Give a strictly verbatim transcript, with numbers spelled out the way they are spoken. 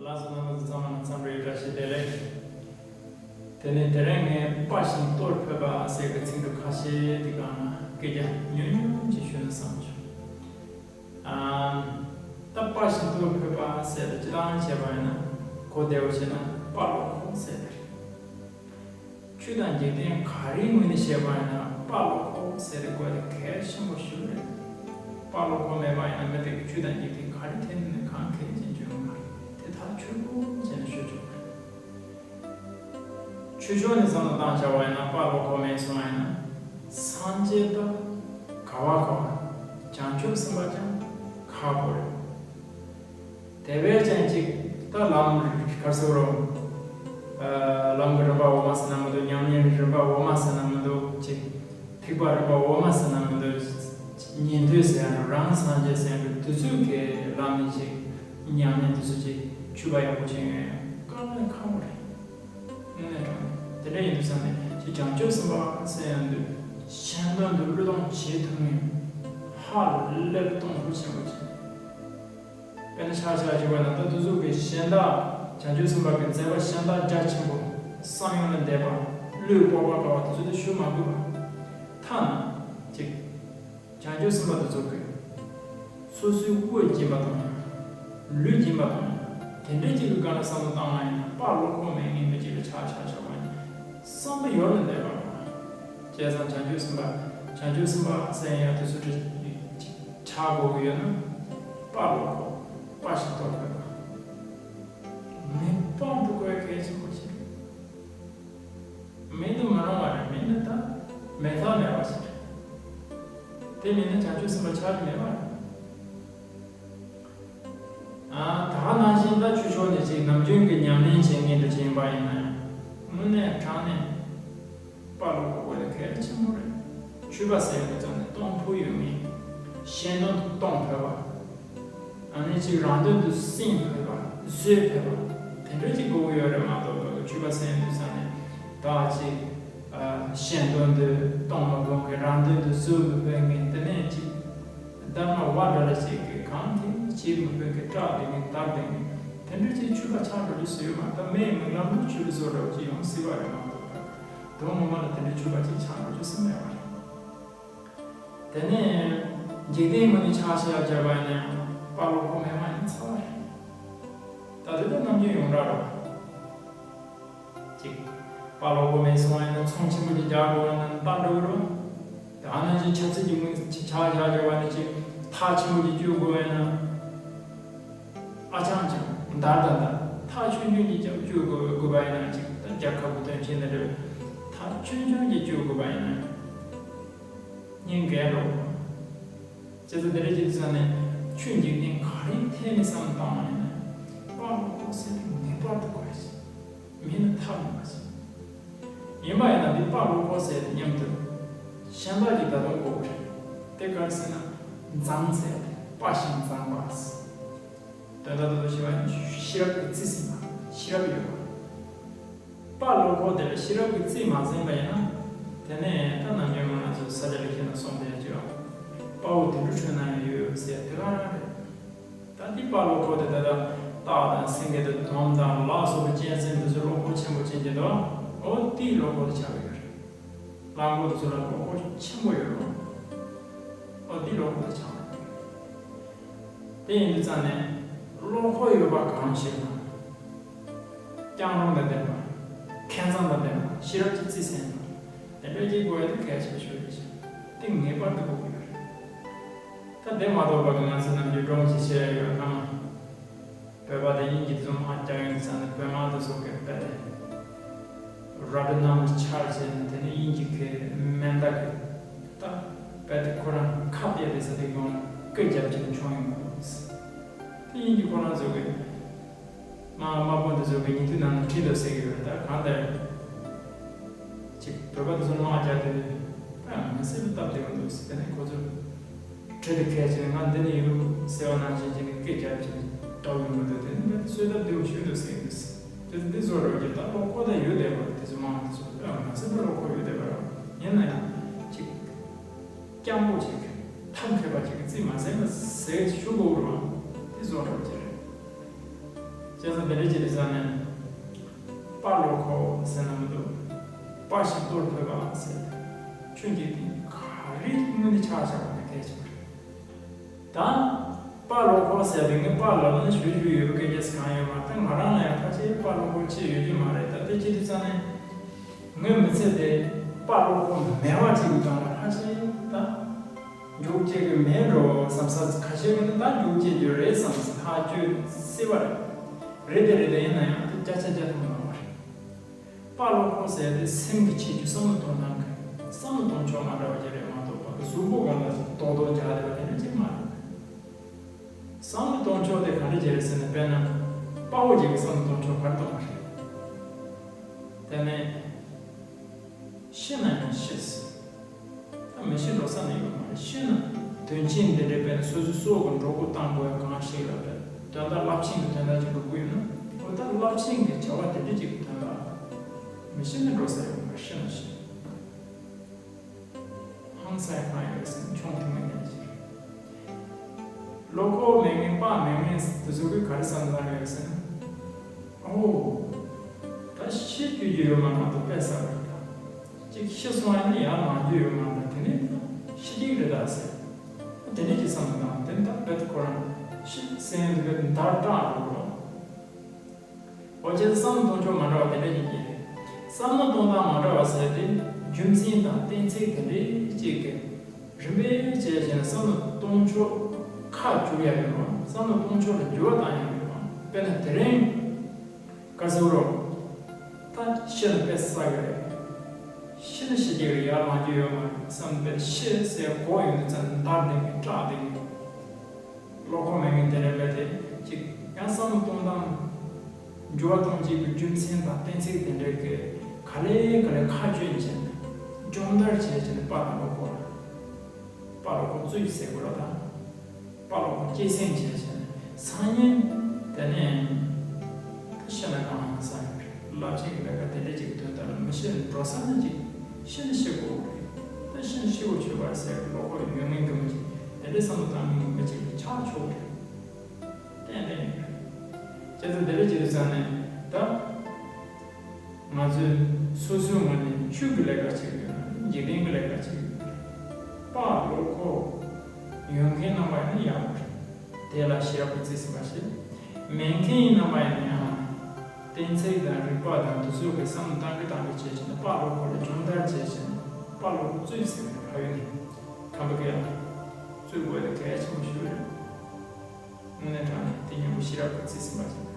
ལགས་སོ། རྣམ་པ་ཚོ་ཚང་མ་ལ་འཚམས་འདྲི་བཀྲ་ཤིས་བདེ་ལེགས། དེ་ནས་དེ་རིང་ངས་དཔའ་ཞིང་གཏོར་ཕོད་པ་ཟེར་བའི་ཚིག་འབྲུ་ཁ་ཤས་དེ་སྒང་ལ་སྐད་ཆ་ཉུང་ཉུང་ཅིག་ཞུ་ན་བསམ་བྱུང་། ཨམ། ད་དཔའ་ཞིང་གཏོར་ཕོད་པ་ཟེར་དེ་སྤྱིར་བཏང་བྱས་པ་ཡིན་ན་གོ་བདེ་བོ་བྱས་ན་དཔའ་བློ་ཁོག་ཟེར་དེ་རེད། ཆོས་དང་འཇིག་རྟེན་ག་རེའི་ངོས་ནས་བཤད་པ་ཡིན་ན་དཔའ་བློ་ཁོག་ཟེར་བའི་སྐོར་དེ་གལ་ཆེན་པོ་ཞིག་རེད། དཔའ་བློ་ཁོག་མེད་པ་ཡིན་ན་མི་དེ་གི་ཆོས་དང་འཇིག་རྟེན་ག་རེ་ཐད་ནས་གང་གལ་ཆེན་བརྗོད་མ་རེད། དེ་ཐག་ཆོད་པོ་བྱས་ནས་ཤོད་ཆོག་པ་རེད། ཆོས་ཕྱོགས་ནས་བསམ་བློ་བཏང་བྱ་བ་ཡིན་ན་དཔའ་བློ་ཁོག་མེད་སོང་བ་ཡིན་ན་སངས་རྒྱས་ད་ག་བ་ག་བ་བྱང་ཆུབ་སེམས་དཔའ་ཀྱང་ཁག་པོ་རེད། དེ་བས་ཀྱང་ཅིག་ད་ལམ་ག་རེ་ཟེར་རོ། ཨ། ལམ་གྱི་རིམ་པ་འོག་མ་ཟེར་ན་མི་འདུག་ཉམས་ལེན་རིམ་པ་འོག་མ་ཟེར་ན་མི་འདུག་ཅིག་ཐེག་པ་རིམ་པ་འོག་མ་ཟེར་ན་མི་འདུག་ཉན་ཐོས་ཟེར་ཡ་རང་སངས་རྒྱས་ཟེར་ཡ་འདུག་དེ་ཚོའི་གི་ལམ་ནས་ཅིག་ཉམས་ལེན་དེ་ཚོ་ཅིག་ཆུད་པ་ཡག་པོ་བྱེད་ཡོང་ཡ་དཀའ་ལས་ཁག་པོ་རེད། དངོས་གནས་དྲང་གནས་དེ་འདྲ་ཡིན་དུས་ཙང་ནས་ཅིག་བྱང་ཆུབ་སེམས་དཔའ་ཟེར་ཡ་འདུག་གཞན་དོན་དུ་བློས་གཏོང་བྱེད་ཐུབ་མཁན་ཧ་ལས་པའི་གཏོང་ཕོད་ཆེན་པོ་ཅིག་དཔེར་ན་ཆ་བཞག་བྱས་པ་ན་ད་དུ་གཟུགས་ཀྱི་གཞན་དག་བྱང་ཆུབ་སེམས་དཔའ་གི་མཛད་པ་གཞན་དག་རྒྱ་ཆེན་པོ། བསམ་ཡུལ་ལ་འདས་པ། བློས་དཔོག་པ་དཀའ་བ་དེ་ཚོ་དེ་ཞུ་མ་དགོས་པ། ཐ་ན་ཅིག་བྱང་ཆུབ་སེམས་དཔའ་དེ་ཚོ་གི་སོ་སོའི་དབུ་འབྱིན་པ་དང་། ལུས་འབྱིན་པ་དང་། དེ་འདྲའི་ཅིག་གི་སྒང་ལ་བསམ་བློ་བཏང་བ་ཡིན་ན་དཔའ་བློ་ཁོག་མེད་མཁན་མི་གཅིག་ལ་ཆ་བཞག་བྱས་པ་ཡིན་ན་བསམ་པ་ཡུལ་ལ་འདས་པ་རེད། བྱས་ཙང་བྱང་ཆུབ་སེམས་དཔའ་བྱང་ཆུབ་སེམས་དཔའ་ཟེར་ཡ་དེ་ཚོ་ཅིག་ཆགས་དགོས་ཀྱི་ཡོད་ན། དཔའ་བློ་ཁོག་དཔའ་ཞིང་གཏོར་ཕོད་པ། མེད་པར་དུ་དགོས་གལ་ཆེན་པོ་ཞིག་རེད། མེད་དུ་མི་རུང་བ་རེད། མེད་ན་ད་མེད་ཐབས་མེད་པ་ཞིག་རེད། དེ་མེད་ན་བྱང་ཆུབ་སེམས་དཔའ་ཆགས་ཀྱི་མེད་པ་རེད། ཨ། ད་ག་ནང་བཞིན་ད་ཆོས་ཕྱོགས་ནས་ཅིག་ནམ་རྒྱུན་གྱི་ཉམས་ལེན་བྱེད་མཁན་དུ་བྱེད་པ་ཡིན་ན་ཡང་དངོས་གནས་དྲང་གནས། དཔའ་བློ་ཁོག་དཔེ་ལ་གལ་ཆེན་པོ་རེད། ཆོས་པ་ཟེར་ཡོང་དུས་ཙང་ནས་གཏོང་ཕོད་ཡོད་མཁན། གཞན་དོན་དུ་གཏོང་ཕོད་པ། ཨ་ནི་ཅིག་རང་དོན་དུ་སེམས་ཕོད་པ། བཟོད་ཕོད་པ། དེ་འདྲ་ཅིག་དགོས་ཀྱི་ཡོད་རེད་མ་གཏོགས་པ་ཆོས་པ་ཟེར་ཡོང་དུས་ཙང་ནས་ད་ཅིག་ཨ། གཞན་དོན་དུ་གཏོང་མ་དགོས་མཁན། རང་དོན་དུ་བཟོད་མི་ཕོད་མཁན། དེ་ནས་ཅིག་སྡར་མ་བ་འདྲ་ལ་ཅིག་གིས་གང་གིས་བྱེད་མི་ཕོད་མཁན། སྐྲག་བསྡད་མཁན། འདར་བསྡད་མཁན། དེ་འདྲ་ཅིག་ཆོས་པ་ཆགས་འགྲོ་རྒྱུ་བཟོས་ཡོད་མ་རེད། ད་མིའི་མིག་ལམ་ལ་ཆོས་པའི་བཟོ་འདྲ་བོ་ཅིག་ཡོང་སྲིད་པ་རེད་མ་གཏོགས་པ། དོན་ངོ་མ་ལ་དེ་འདྲའི་ཆོས་པ་ཅིག་ཆགས་འགྲོ་རྒྱུ་སེམས་མེད་པ་རེད། དེ་ནས་འཇིག་རྟེན་ངོས་ནས་ཆ་བཞག་བྱས་པ་ཡིན་ན་ཡང་དཔའ་བློ་ཁོག་མེད་མ་ཡིན་ཚར་བ་རེད། ད་དེ་ལྟར་ནམ་རྒྱུན་ཡོངས་གྲགས་རེད། ཅིག་དཔའ་བློ་ཁོག་མེད་སོང་བ་ཡིན་ན་ཚོང་ཆེན་པོ་ཅིག་རྒྱག་དགོས་ན་ལྟ་འགྲོ་གི་རེད། དེ་ནང་བཞིན་ཆབ་སྲིད་ཀྱི་ངོས་ཆ་བཞག་བྱས་པ་ཡིན་ན་ཅིག་ཐག་ཆེན་པོ་ཅིག་གཅོད་དགོས་ཡིན་ན། ཨ་ཅང་ཅང་འདར་འདར་འདར། ཐག་ཆུང་ཆུང་གིས་ཀྱང་གཅོད་དགོས་དགོས་པ་ཡིན་ན་ཅིག་ད་རྒྱལ་ཁབ་ཀྱི་དོན་ཆེན་དང་འབྲེལ་བའི་ཐག་ཆུང་ཆུང་གིས་གཅོད་དགོས་པ་ཡིན་ན་སྙིང་འགས་འགྲོ། བྱས་ཙང་དེ་འདྲ་བྱེད་དུས་ཙང་ནས་ཆོས་འཇིག་རྟེན་ག་རེའི་ཐད་ནས་བསམ་བློ་བཏང་བ་ཡིན་ན་དཔའ་བློ་ཁོག་ཟེར་དེ་ངེས་པར་དུ་དགོས་ཤིང་། མེད་ན་ཐབས་མེད་པ་ཞིག་ཡིན་པ་ཡིན་ན་འདི་དཔའ་བློ་ཁོག་ཟེར་དེ་མཉམ་དུ་གཞན་དག་གིས་ད་དུང་དགོས་པ་རེད། དེ་ག་རེ་ཟེར་ན་མཛངས་ཟེར་དེ་དཔའ་ཞིང་མཛངས་པ། དོན་དག་ཏུ་ཞེས་པ་ནི་ཤེས་རབ་ཀྱི་རྩིས་ཟིན་པ། ཤེས་རབ་ཡོད་པ། དཔའ་བློ་ཁོག་དེ་ལ་ཤེས་རབ་ཀྱི་རྩིས་མ་ཟིན་པ་ཡིན་ན། དེ་ནས་ད་ནམ་རྒྱུན་ང་ཚོ་ས་ཆ་ལ་ཤེས་ན་སོང་དེ་ཅི་ཡང་། དཔའ་བོ་དུད་འགྲོ་ཁྲོད་ན་ཡང་ཡོད་ཟེར་དེ་ག་རང་རེད། ད་འདི་དཔའ་བློ་ཁོག་དེ་ད་ལྟ་སྟག་དང་སེང་གེ་དང་དོམ་དང་ལ་སོགས་པའི་གཅན་གཟན་དེ་ཚོ་བློ་ཁོག་ཆེན་པོ་ཅན་གྱི་འདུག་འོ་དེའི་བློ་ཁོག་དེ་ཆགས་ཀྱི་ཡོད་རེད། གླང་པོ་དེ་ཚོ་ལ་བློ་ཁོག་ཆེན་པོ་ཡོད་རེད། འོ་དེའི་བློ་ཁོག་དེ་ཆགས་ཀྱི་ཡོད་རེད། དེ་ཡིན་དུས་ཙང་ནས་བློ་ཁོག་ཡོད་པ་གང་ཞིག་ལ། སྐྱང་རོང་དང་ལྡན་པ། མཁས་མཛངས་དང་ལྡན་པ། ཤེས་རབ་ཀྱི་རྩིས་ཟིན་པ། དེ་འདྲ་ཅིག་དགོས་ཡ་དེ་གལ་ཆེ་ཤོས་རེད་ཤག་དེ་ངེས་པར་དུ་དགོས་ཀྱི་ཡོད་རེད། ད་དེ་མ་གཏོགས་པ་གི་ང་ཚོ་ནམ་རྒྱུན་སྒྲུང་ཅིག་བཤད་ཡ་ཡོད་ན། བོད་པ་དང་དབྱིན་ཇི་དེ་ཚོ་དམག་རྒྱག་ཡོང་དུས་ཙང་ནས་བོད་དམག་དེ་ཚོ་གི་རྦད་དེ། ར་སྤྲོད་གནམ་ལ་འཕྱར་བྱས་ནས་དེ་ནས་དབྱིན་ཇི་གི་མེ་མདའ་གི་ད་རྦད་དེ་ཁོ་རང་ཁ་གཏད་དེ་ས་དེ་ཡོང་ལ་སྐད་རྒྱབ་བྱས་ནས་མཆོང་ཡོང་གི་འདུག་དེ་དབྱིན་ཇི་ཁོ་རང་ཚོ་གི་དམག་དམག་དཔོན་དེ་ཚོ་གི་ཉེ་དུས་ནང་ལ་ཁྲིད་འདུག་ཟེར་གི་ཡོད་རེད། ད་གང་ལྟར་ཅིག་བོད་པ་དེ་ཚོ་དམག་རྒྱག་དུས་ད་མི་སེར་ལ་སྟབས་བདེ་པོ་འདུག་ཟེར། དེ་ནས་ཁོ་ཚོ་གྲི་དེ་ཁྱེར་བྱས་ནས་ང་འདི་ནས་ཡོད་ཟེར་བ་ནང་བཞིན་བྱས་ནས་སྐད་རྒྱབ་བྱས་ནས་ལྟ་བུ་ཡོང་གི་འདུག་དེ་ནི་རྦད་དེ་གསོལ་སྟབས་བདེ་པོ་ཞིག་འདུག་ཟེར་གི་འདུག་དེ་ཚོ་འདི་ཚོ་རེད་ཀྱི་ད་བློ་ཁོག་ད་ཡོད་བསྡད་པ་རེད། དེ་ཚོ་དམག་དེ་ཚོ་ཨ་ང་ཚོ་བློ་ཁོག་ཡོད་བསྡད་པ་རེད། ཡིན་ན་ཡང་ཅིག་སྐྱང་པོ་ཅིག་ཐབས་མཁས་པ་ཅིག་གི་རྩིས་མ་ཟིན་པ་ཟེར་ཞུ་དགོས་རེད་བ། དེ་ཚོ་རེད་ཀྱི་རེད། བྱས་ཙང་དེ་འདྲ་ཅིག་རེད་ཟེར་ནས། དཔའ་བློ་ཁོག་ཟེར་ན་མི་འདུག་དཔའ་ཞིག་གཏོར་ཕོད་པ་ཟེར། ཆོས་འཇིག་རྟེན་ག་རེ་དངོས་གནས་ཆགས་བཞག་པ་ནི་གལ་ཆེན་པོ་རེད། ད་དཔའ་བློ་ཁོག་ཟེར་བའི་ངའི་དཔའ་ལ་ནི་ཞུ་རྒྱུ་ཡོད་པའི་སྐད་ཆ་གང་ཡོད་མ་རེད། ད་ང་རང་ལ་ཡང་ཕལ་ཆེར་དཔའ་བློ་ཁོག་ཅི་ཡོད་ཀྱི་མ་རེད། ད་དེ་ཅི་རེད་ཟེར་ནས། ངའི་མི་ཚེ་དེ་དཔའ་བློ་ཁོག་མེད་པ་ཅིག་གི་སྒང་ལ་ཕལ་ཆེར་ད་འཇུག་བྱེད་ཀྱི་མེད་འགྲོ་བསམ་ས། ཁ་ཤས་ཀྱིས་ནི་ད་འཇུག་བྱེད་རྒྱུ་རེད་བསམ་ས། ཐག་གཅོད་སྲིད་པ་རེད། རེད་དེ་རེད་དེ། ཡིན་ན་ཡང་དེ་བརྒྱ་ཆ་བརྒྱ་ཐམ་པ་མ་རེད། དཔའ་བློ་ཁོག་ཟེར་དེ་སེམས་ཀྱི་ཁྱད་ཆོས། བསམ་བློ་གཏོང་སྟངས་ཀྱི་བསམ་བློ་གཏོང་ཕྱོགས་མ་འདྲ་བ་ཅིག་རེད་མ་གཏོགས་པ། གཟུགས་པོ་སྒང་ལ་རྡོག་རྡོག་རྒྱག་བསྡད་པ་དེ་འདྲ་ཅིག་མ་རེད། བསམ་བློ་གཏོང་ཕྱོགས་དེ་ག་འདྲ་ཅིག་རེད་ཟེར་ན། དཔེར་ན་དཔའ་བོ་ཅིག་གིས་བསམ་བློ་གཏོང་ཕྱོགས་ག་རེ་གཏོང་བ་རེད། དེ་ནས་ཤི་ན་ཡང་ཤི་ཟེར། ད་མི་ཤི་འགྲོ་ས་ནི་ཡོད་མ་རེད། ཤི་ན་དོན་ཆེན་འདི་འདྲའི། དཔེར་ན་སོ་སོའི་སྲོག་གི་འགྲོ་སྒོ་བཏང་དགོས་ཡ་གང་ཞིག་ལ། དཔེར་དོན་དག་རླབས་ཆེན་གྱི་དོན་དག་ཅིག་འགྲོ་གི་ཡོད་ན། འོ་ད་རླབས་ཆེན་གྱི་བྱ་བ་དེ་འདྲ་ཅིག་གི་དོན་དག་མི་ཤི་ན་འགྲོ་ས་ཡོད་མ་རེད། ཤི་ན་ཤི། ཧང་སང་གང་ཡོད་ཟེར་ན་ཆུང་དུ་མི་ཉན་ཞིག་བློ་ཁོག་མེད་མཁན། དཔའ་མེད་མཁན་དེ་ཚོ་གིས་ག་རེ་བསམ་བློ་བཏང་ཡོད་ཟེར་ན། ཨོ། ད་ཤི་སྐྱོ་རྒྱུ་ཡོད་མ་རེད་མ་གཏོགས་དཔེ་བསགས་རེད་ད། གཅིག་ཤི་སོང་ཡ་ནི་ཡར་ལངས་རྒྱུ་ཡོད་མ་རེད་ད། དེ་ནས་ད་ཤི་གི་རེད་ད་ཟེར། དེ་འདྲ་ཅིག་བསམ་བློ་བཏང་། དེ་ནས་ད་རྦད་ཁོ་རང་ཤི་ཟེར་ཡོང་དུས་རྦད་འདར་སྐྲག་འགྲོ་གི་རེད། འོ་བྱས་ཙང་བསམ་བློ་གཏོང་ཕྱོགས་མ་འདྲ་བ་དེ་འདྲ་ཅིག་རེད། བསམ་བློ་གཏོང་སྟངས་མ་འདྲ་བ་ཟེར་དེ་རྒྱུ་མཚན་དང་གཏན་ཚིགས་དེ་འདྲ་ཅིག་གི་རིམ་པས་བྱས་བྱས་ནས་བསམ་བློ་གཏོང་ཕྱོགས་ཁ་བསྒྱུར་ཡ་ཡོད་རེད་བ། བསམ་བློ་གཏོང་ཕྱོགས་ལ་འགྱུར་བ་བཏང་ཡ་ཡོད་རེད་བ། དཔེར་ན་དེ་རིང་ག་རེ་ཟེར་དགོས་རེད། ད་ཤི་ན་དཔེ་བསགས་ཀྱི་རེད། ཤི་ན་ཤི་རྒྱུ་རེད། ཡར་ལངས་རྒྱུ་ཡོད་མ་རེད་བསམ་པའི་ཤི་ཟེར་གོ་ཡོང་དུས་ཙམ་འདར་བསྡད་མཁན་སྐྲག་བསྡད་མཁན། བློ་ཁོག་མེད་མཁན་དེ་འདྲ་རྦད་དེ་ཅིག་ཡང་བསམ་བློ་གཏོང་སྟངས་འགྱུར་བ་གཏོང་བྱེད་ཀྱི་རྒྱུ་མཚན་དང་གཏན་ཚིགས་དེ་འདྲ་གི་ག་ལེ་ག་ལེ་ཁ་གཅོད་བྱས་ནས་སྦྱོང་བརྡར་བྱས་བྱས་ནས་དཔའ་དང་བློ་ཁོག་ལ། དཔའ་བློ་ཁོག་རྩོད་ཟེར་དགོས་རེད་ད། དཔའ་བློ་ཁོག་སྐྱེད་སྲིང་བྱས་བྱས་ནས་སང་ཉིན་དེ་ནས་ཤི་ན་གང་ཡིན་ས་རེད། རླབས་ཆེན་གྱི་ལས་ཀ་དེ་འདྲ་ཅིག་གི་དོན་དག་ལ་མི་ཤི་འགྲོ་ས་ནི་ཅིག་ཤི་ནི་ཤི་དགོས་རེད། ད་ཤི་ནི་ཤི་དགོས་ཆོག་པ་ཟེར་བློ་ཁོག་ཡོད་མཁན་གྱི་མི་ཅིག་དེ་འདྲའི་བསམ་བློ་བཏང་མཁན་གྱི་མི་ཅིག་ཆགས་ཆོག་རེད། ཏན་ཏན་ཡོད་རེད། བྱས་ཙང་དེ་འདྲ་ཅིག་རེད་ཟེར་ནས་ད། ང་ཚོས་སོ་སོའི་ངོས་ནས་ཆོས་ཀྱི་ལས་ཀ་བྱེད་ཀྱི་ཡོད་ན་འཇིག་རྟེན་གྱི་ལས་ཀ་བྱེད་ཀྱི་ཡོད་ན། དཔའ་བློ་ཁོག་ཡོད་མཁན་རྣམ་པ་ཡིན་ན་ཡག་པོ་རེད། དེ་ལ་ཤེས་རབ་ཀྱིས་རྩིས་ཟིན་པ་བྱེད། མེད་མཁན་ཡིན་རྣམ་པ་ཡིན་ན་ཡང་། གཏན་ཚིགས་དང་རིགས་པ་དང་དེ་ཚོའི་གི་བསམ་བློ་བཏང་གི་བཏང་གི་བྱས་བྱས་ནས་དཔའ་བློ་ཁོག་ལ་སྦྱོང་བརྡར་བྱས་བྱས་ནས་དཔའ་བློ་ཁོག་རྩོད་ཟིན་པའི་ཕ་ཡུལ་ནས་ཁམས་པ་སྐད་ལ་རྩོད་དགོས་དེ་གལ་ཆེན་པོ་ཞིག་རེད། དངོས་གནས་དྲང་གནས་དེ་སྙིང་པོ་ཤེས་རབ་ཀྱིས་རྩིས་ཟིན་པ་ཅིག